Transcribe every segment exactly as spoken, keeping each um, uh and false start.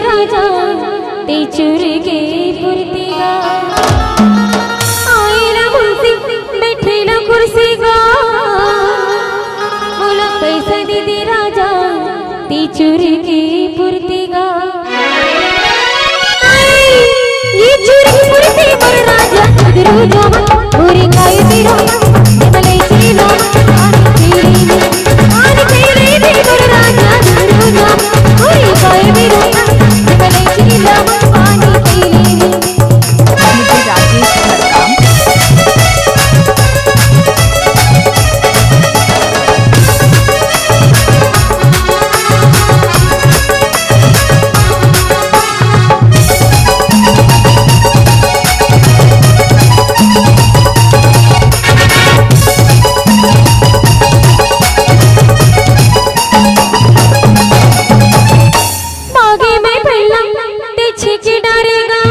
राजा, ते चुर के पुरती गा। आए ना मुंशी, बैठे ना कुर्सी गा। बोला पैसा दे दे राजा, ते चुर के पुरती गा। ये चुर के पुरती मोर राजा, उधरू जावा, पूरी खाई पी रो, मलई चीला, पानी पी ली, पानी पी ली, मोर राजा, उधरू जावा, पूरी खाई पी रो, मलई चीला, पानी पी ली। डीजे राजेश मरकाम। बागे में पल्ला ते छिकी डारेगा,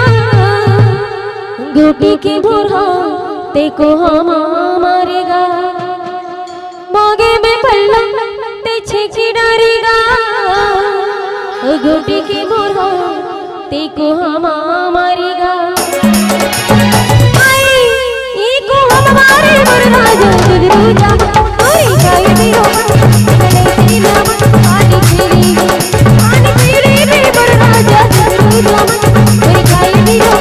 गोटी के भोरहा ते को हमा मारेगा। बागे में पल्ला ते छिकी डारेगा, गोटी के भोरहा ते को हमा मारेगा। आई, ई को हम मारे मोर राजा, दिल रूजा, ओए जाए दियो, गले से लावा, पानी पी ली, पानी पी ली, मोर राजा, दिल रूजा, ओए जाए दियो,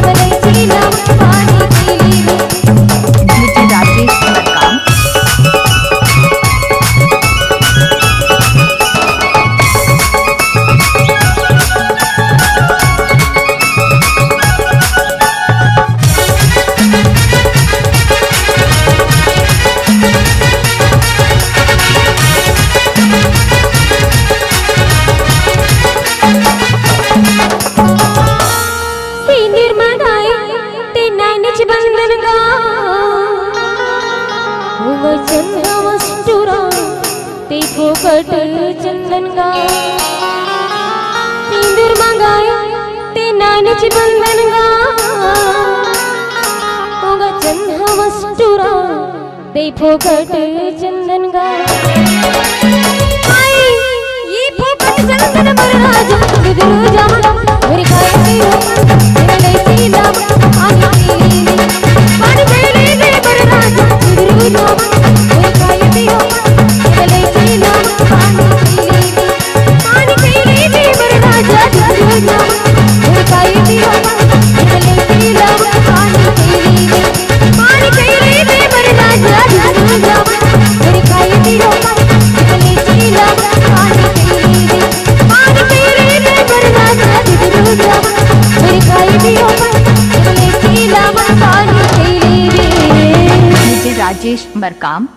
गले से लावा, पानी पी ली। डीजे राजेश मरकाम। सिंदूर मंगाए ते नानच बंधन गा, हुआ चंदा मस्तूरा ते फोकट चंदन गा। सिंदूर मंगाए ते नानच बंधन गा, हुआ चंदा मस्तूरा ते फोकट चंदन गा। आई, ये फोकट चंदन मोर राजा, गुदरू जावा, मोर खाए पियो, मेरे ले सीला, पानी पी ले, पानी पी ले, मोर राजा, गुदरू जावा, मोर खाए पियो, मेरे ले सीला, पानी पी ले, पानी पी ले, मोर राजा, गुदरू जावा, मोर खाए पियो, मेरे ले सीला, पानी पी ले। पानी पी ले बे मोर राजा, झुझुझा। मेरे खाई पी लो, पानी पी ले, पानी पी ले। पानी पी ले बे मोर राजा, झुझुझा। मेरे खाई पी लो, पानी पी ले, पानी पी ले। डीजे राजेश मरकाम।